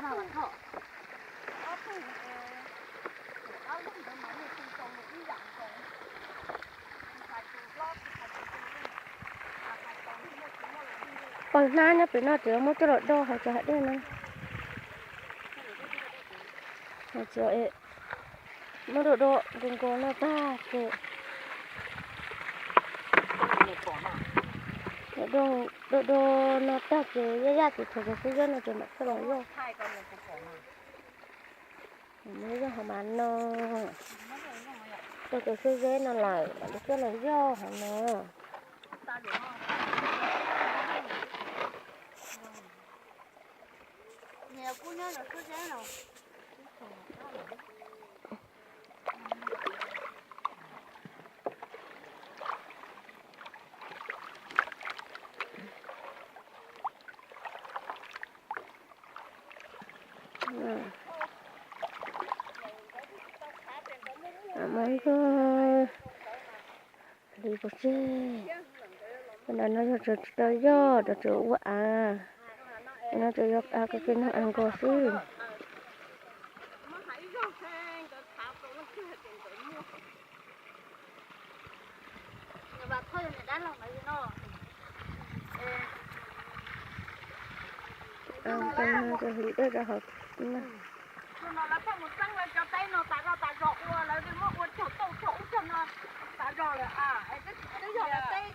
Pawg hnab nyob pem no tseem muab coj los do hauv cov hav dej no. Muab do do nkaus nkaus no tag ces, do do no tag ces yaj yaj ces thaum cov xub zeb no ces mam coj los yog. Muab yog hauv mas no, tau cov xub zeb no lawm mam li coj los yog hauv no. Li pov tseg, ntawm no yog tseem tsis tau yog, tseem ua av, no tseem yog av, koj ke nag av nkaus xwb. Av nkaus no ces hliv dej rau hauv no. Lawv pheej mus txeeb lawv cov teb no tas zog tas zog ua, lawv muab ua cog tauj cog ub cog no tas zog lawm. Twb yog lawv teb,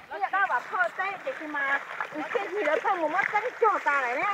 twb yog dab Vam Phoj teb tiam sis mas tus txiaj ntsig lawv pheej mus muab txeeb cog tas lawm ne.